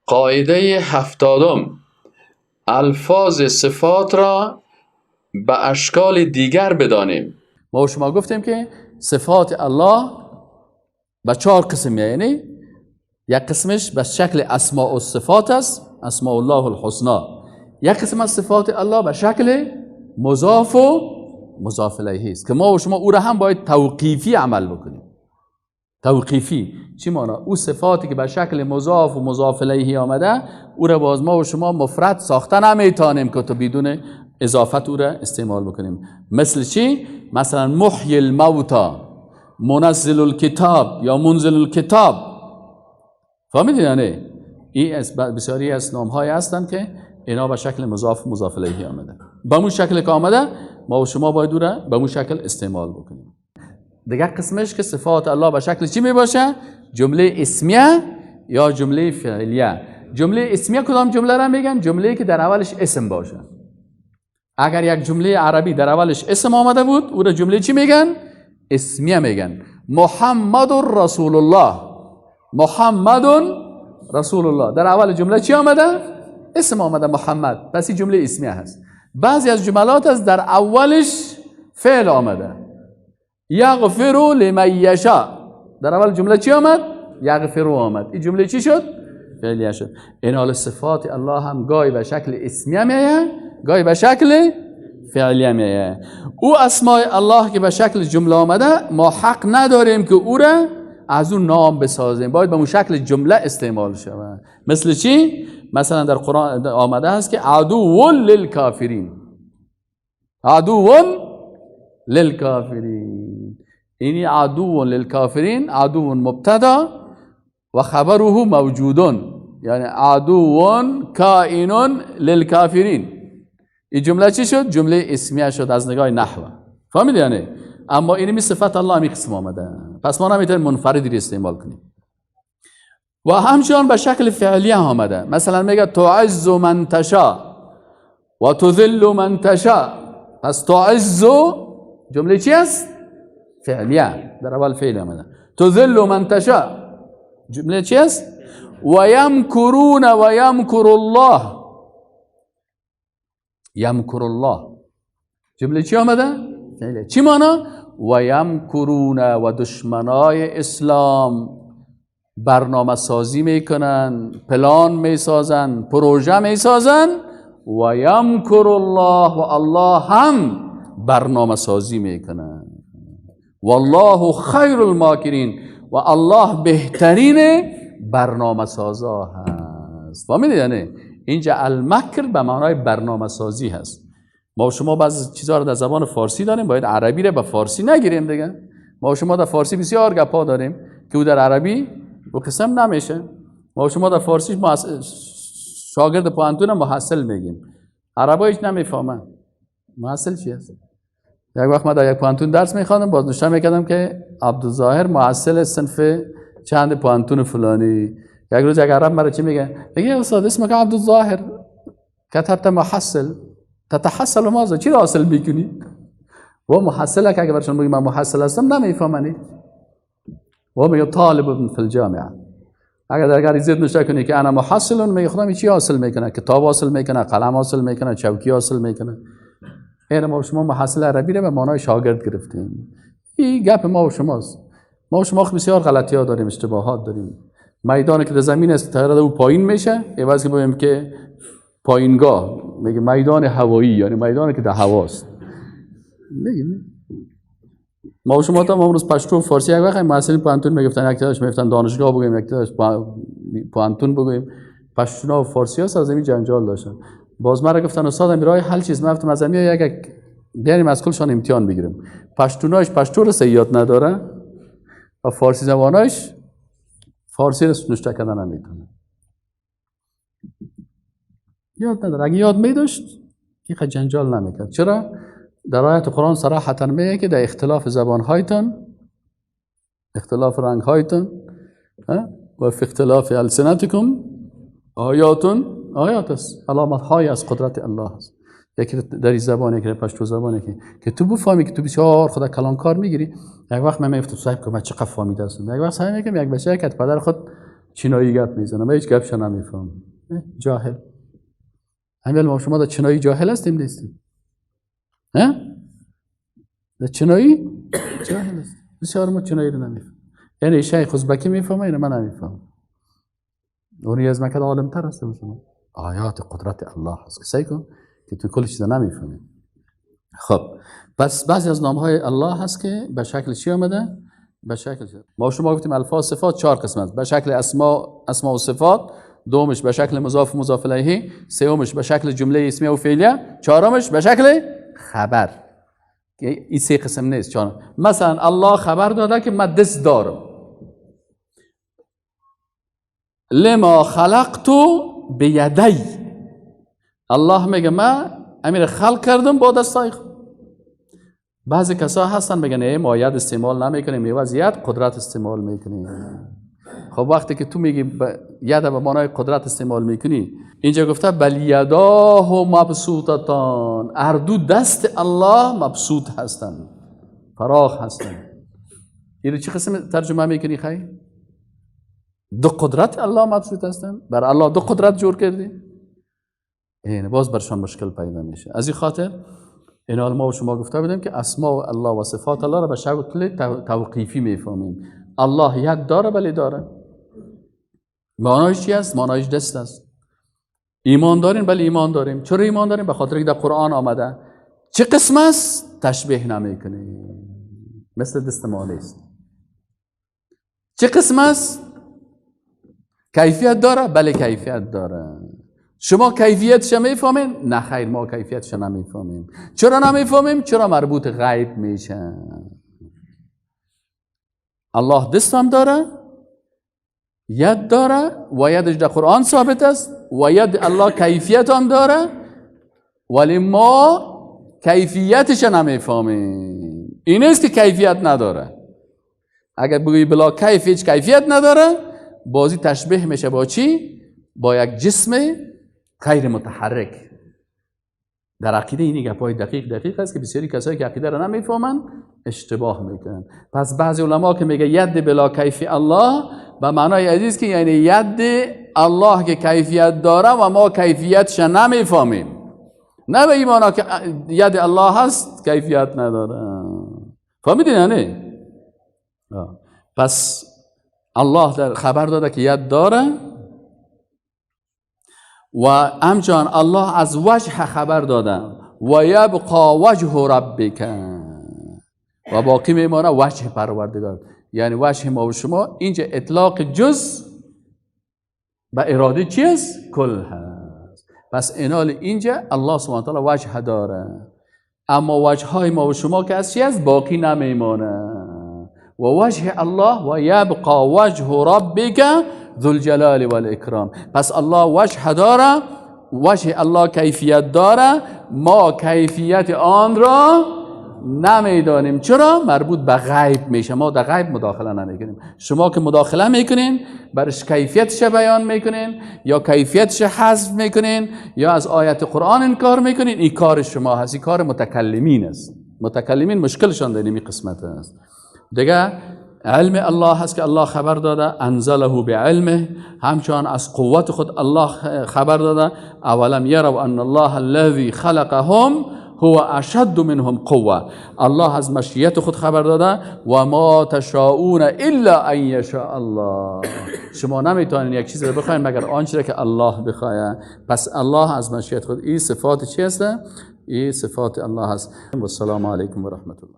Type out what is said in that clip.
قاعده 70، الفاظ صفات را به اشکال دیگر بدانیم. ما شما گفتیم که صفات الله به 4 قسم، یعنی یک قسمش به شکل اسماء و صفات است، اسماء الله الحسنا. یک قسم از صفات الله به شکل مضاف و مضاف الیه است که ما و شما او را هم باید توقیفی عمل بکنیم. توقیفی چی معنا؟ او صفاتی که به شکل مضاف و مضاف الیه آمده، او را باز ما و شما مفرد ساخته نمیتونیم که تو بدون اضافت او را استعمال بکنیم. مثل چی؟ مثلا محیی الموتی، منزل الکتاب یا منزل الکتاب. فهمیدید؟ یعنی این بسیاری از نام‌های هستند که اینا به شکل مضاف مضاف الیه آمده. به اون شکل که آمده، ما و شما باید او را به اون شکل استعمال بکنیم. دیگه قسمش که صفات الله به شکل چی می باشه؟ جمله اسمیه یا جمله فعلیه. جمله اسمیه کدام جمله را میگن؟ جمله که در اولش اسم باشه. اگر یک جمله عربی در اولش اسم آمده بود، او را جمله چی میگن؟ اسمیه میگن. محمد رسول الله، محمد رسول الله، در اول جمله چی آمده؟ اسم آمده، محمد. پس این جمله اسمیه هست. بعضی از جملات از در اولش فعل آمده، یغفر لمن یشاء، در اول جمله چی آمد؟ یغفر آمد. این جمله چی شد؟ فعلیه شد. این حال صفات الله هم گاهی به شکل اسمیه میایه، گاهی به شکل فعلیه میایه. او اسماء الله که به شکل جمله آمده، ما حق نداریم که او را از اون نام بسازیم، باید به اون شکل جمله استعمال شود. مثل چی؟ مثلا در قرآن آمده است که عدو للکافرین، عدو للکافرین. اینی عدو للکافرین، عدو مبتدا و خبره موجودون، یعنی عدو کائن للکافرین. این جمله چی شد؟ جمله اسمیه شد از نگاه نحو. فهمیدی یعنی؟ اما اینمی صفت الله همی قسم آمده، پس ما نمیتونیم منفردی رو استعمال کنیم. و همچنان به شکل فعلیه آمده. مثلا میگه تعز من تشا و تذل من تشا. پس تعز جمله چی است؟ فعلیه، در اول فعل آمده. تذل من تشا جمله چی است؟ و یمکرون و یمکر الله. یمکر الله جمله چی آمده؟ فعلیه. چی معنا؟ و یمکرون، و دشمنای اسلام برنامه سازی میکنن، پلان میسازن، پروژه میسازن. و یمکر الله، و الله هم برنامه سازی میکنن. والله خیر الماکرین، و الله بهترین برنامه سازا هست. فهمیدید؟ یعنی اینجا المکر به معنای برنامه سازی هست. ما و شما بعض چیزها رو در زبان فارسی داریم، باید عربی رو به فارسی نگیریم دیگه. ما و شما در فارسی بسیار گپا داریم که او در عربی و قسم نمیشه. ما و شما در فارسی شاگرد پوهنتون محصل میگیم، عربا هیچ نمیفهمن محصل چی هست. یک وقت ما در یک پوهنتون درس میخواندم، باز نوشته میکردم که عبدالظاهر محصل صنف چند پوهنتون فلانی. یک روز یک عرب مرا چی میگه؟ میگه استاد اسمك عبدالظاهر، کتبت محصل، تتحصل ماذا؟ چی را حاصل میکنی؟ و محصل که اگر برشون بگی من محصل هستم نمیفهمنی. و میگه طالب فی الجامعه. اگر در گریزت نوشته کنی که انا محصل، میگه خدا چی حاصل میکنه؟ کتاب حاصل میکنه، قلم حاصل میکنه، چوکی حاصل میکنه. این ما و شما محصل عربی رو به معنای شاگرد گرفتیم. این گپ ما و شماست. ما و شما بسیار غلطی ها داریم، اشتباهات داریم. میدانی که در زمین است تغییر او پایین میشه، عوض که بگیم که پایینگاه، میگه میدان هوایی، یعنی میدانی که در هواست. میگیم ما و شما تا ما امروز پشتو و فارسی یک وقت محصلین پوهنتون میگفتن، یک تاش میگفتن دانشگاه بگوییم، یک تاش پوهنتون بگوییم. پشتونا و فارسی ها از این جنجال داشتن. باز مرا گفتن استاد امیر راه حل چیز؟ من گفتم از امیر یک بیاریم از کلشان امتحان بگیریم. پشتوناش پشتو رو یاد نداره و فارسی زباناش فارسی رو نوشته کردن نمیتونه، یاد نداره. اگه یاد می داشت اینقدر جنجال نمیکرد. چرا؟ در آیت قرآن صراحتا میگه که در اختلاف زبانهایتان، اختلاف رنگهایتان و فی اختلاف السنتکم آیاتون، آیات است، علامت های از قدرت الله است. یکی در زبان، یکی پشتو زبان، یکی که تو بفهمی که تو بسیار خدا کلان کار میگیری. یک وقت من میگفتم صاحب که من چقدر فهمیده هستم. یک وقت صاحب میگم یک بچه که پدر خود چینایی گپ میزنه، من هیچ گپش نمیفهمم. جاهل. همین ما شما در چینایی جاهل هستیم نیستیم؟ ها؟ در چینایی جاهل هستیم. بسیار ما چینایی رو نمیفهم. یعنی شیخ ازبکی میفهمه، اینو من نمیفهمم. اون از من که عالم‌تر هست. شما آیات قدرت الله هست که سعی کن که تو کل چیز نمیفهمی. خب پس بعضی از نام‌های الله هست که به شکل چی آمده؟ به شکل چی؟ ما شما گفتیم الفاظ صفات 4 قسمت، به شکل اسماء و صفات، دومش به شکل مضاف و مضاف الیه، سومش به شکل جمله اسمیه و فعلیه، چهارمش به شکل خبر. این 3 قسم نیست. چهارم مثلا الله خبر داده که من دست دارم، لما خلقت بیدی، الله میگه من امیر خلق کردم با دستای خود. بعضی کسا هستن میگن ای ما ید استعمال نمیکنیم، ای وضعیت قدرت استعمال میکنیم. خب وقتی که تو میگی ید به معنای قدرت استعمال میکنی، اینجا گفته بل یداه مبسوطتان، هر دو دست الله مبسوط هستن، فراخ هستن. اینو چی قسم ترجمه میکنی؟ خیلی دو قدرت الله مبسوط هستن، بر الله دو قدرت جور کردی، این باز برشان مشکل پیدا میشه. از این خاطر این حال ما و شما گفته بودیم که اسماء الله و صفات الله را به شکل توقیفی میفهمیم. الله ید داره، بله داره. معنایش چی است؟ معنایش دست است. ایمان داریم؟ بله ایمان داریم. چرا ایمان داریم؟ به خاطر که در قرآن آمده. چه قسم است؟ تشبیه نمیکنیم، مثل دست ما نیست. چه قسم است؟ کیفیت داره؟ بله کیفیت داره. شما کیفیتش میفهمین؟ نه خیر، ما کیفیتش نمیفهمیم. چرا نمیفهمیم؟ چرا مربوط غیب میشه. الله دست هم داره، ید داره و یدش در قرآن ثابت است و ید الله کیفیت هم داره، ولی ما کیفیتش نمیفهمیم. این است که کیفیت نداره. اگر بگویی بلا کیف هیچ کیفیت نداره، بازی تشبیه میشه با چی؟ با یک جسم غیر متحرک. در عقیده این گپای دقیق است که بسیاری کسایی که عقیده را نمیفهمن اشتباه میکنن. پس بعضی علما که میگه ید بلا کیف الله، به معنای عزیز که یعنی ید الله که کیفیت داره و ما کیفیتش نمیفهمیم، نه به این معنا که ید الله هست کیفیت نداره. فهمیدین یعنی؟ پس الله در خبر داده که ید داره و همچنان الله از وجه خبر داده و یبقا وجه ربک، و باقی میمانه وجه پروردگار، یعنی وجه ما و شما. اینجا اطلاق جز به اراده چی است؟ کل هست. پس اینال اینجا الله سبحانه و تعالی وجه داره، اما وجه های ما و شما که از چی است؟ باقی نمیمانه. و وجه الله و یبقا وجه ربک ذو الجلال والاکرام. پس الله وجه داره، وجه الله کیفیت داره، ما کیفیت آن را نمیدانیم. چرا؟ مربوط به غیب میشه، ما در غیب مداخله نمیکنیم. شما که مداخله میکنین برش کیفیتش بیان میکنین یا کیفیتش حذف میکنین یا از آیت قرآن انکار میکنین، این کار شما هست، این کار متکلمین است. متکلمین مشکلشان در این قسمت است. دیگه علم الله هست که الله خبر داده، انزله بعلمه، همچنان از قوت خود الله خبر داده، اولم یروا ان الله الذی خلقهم هو اشد منهم قوه. الله از مشیت خود خبر داده و ما تشاؤون الا ان یشاء الله. شما نمیتونین یک چیز رو بخواین مگر آنچه که الله بخواه. پس الله از مشیت خود، این صفات چی هست؟ این صفات الله هست. و السلام علیکم و رحمت الله.